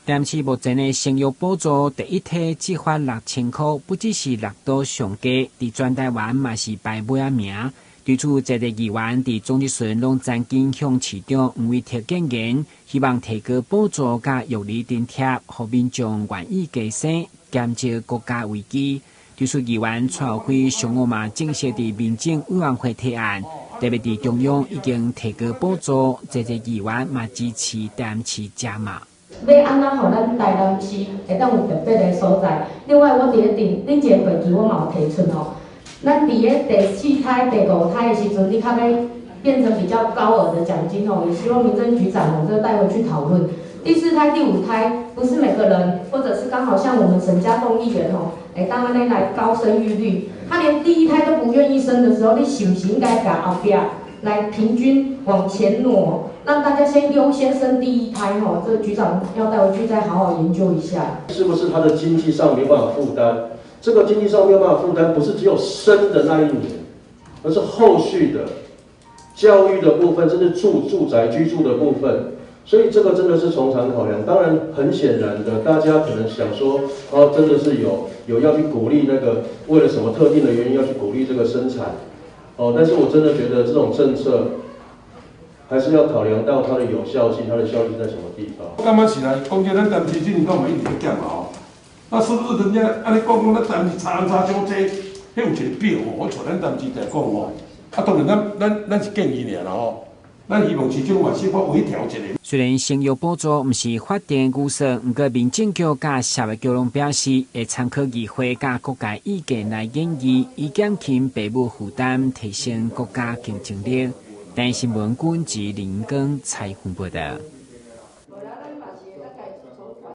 台南市目前的生育補助第一胎只發6000箍，不只是六都上低，佇全台灣嘛是排尾仔名。對此，在地議員佇總質詢攏曾經向市長黃偉哲建言，希望提高補助佮育兒津貼，予民眾願意加生，減少國家危機。對此，議員蔡耀輝上午嘛正式佇民政委員會提案，特別佇中央已經提高補助，在地議員嘛支持台南市加碼。欲按怎予咱台南市會當有特別的所在？另外，我佇咧頂頂一個會期，我嘛有提出吼，咱佇咧第四胎、第五胎的時陣，你較欲變成比較高額的獎金吼，也希望民政局長吼，這個帶回去討論。第四胎、第五胎，不是每個人，或者是剛好像我們沈家棟議員吼，會當按呢來高生育率，他連第一胎都不願意生的時候，你是毋是應該共後壁來平均往前挪，讓大家先優先生第一胎吼？這個局長要帶回去再好好研究一下。是不是他的經濟上沒辦法負擔？這個經濟上沒有辦法負擔，不是只有生的那一年，而是後續的教育的部分，甚至住宅居住的部分。所以這個真的是從長考量。當然，很顯然的，大家可能想說，哦，真的是有要去鼓勵那個，為了什麼特定的原因要去鼓勵這個生產，哦，但是我真的覺得這種政策還是要考量到它的有效性，它的效率在什麼地方。我感覺是來講，這咱台南市這年講嘛一直咧減嘛吼，那是不是人家按呢講講咱台南市差人差少濟？彼有一個表吼，我揣咱台南市來講吼，啊，當然咱是建議爾啦吼。咱希望市長嘛小可微調一下。雖然生育補助毋是法定預算，毋過民政局佮社會局攏表示，會參考議會佮各界意見來研議，以減輕爸母負擔，提升國家競爭力。台視新聞軍之林根採訪報道。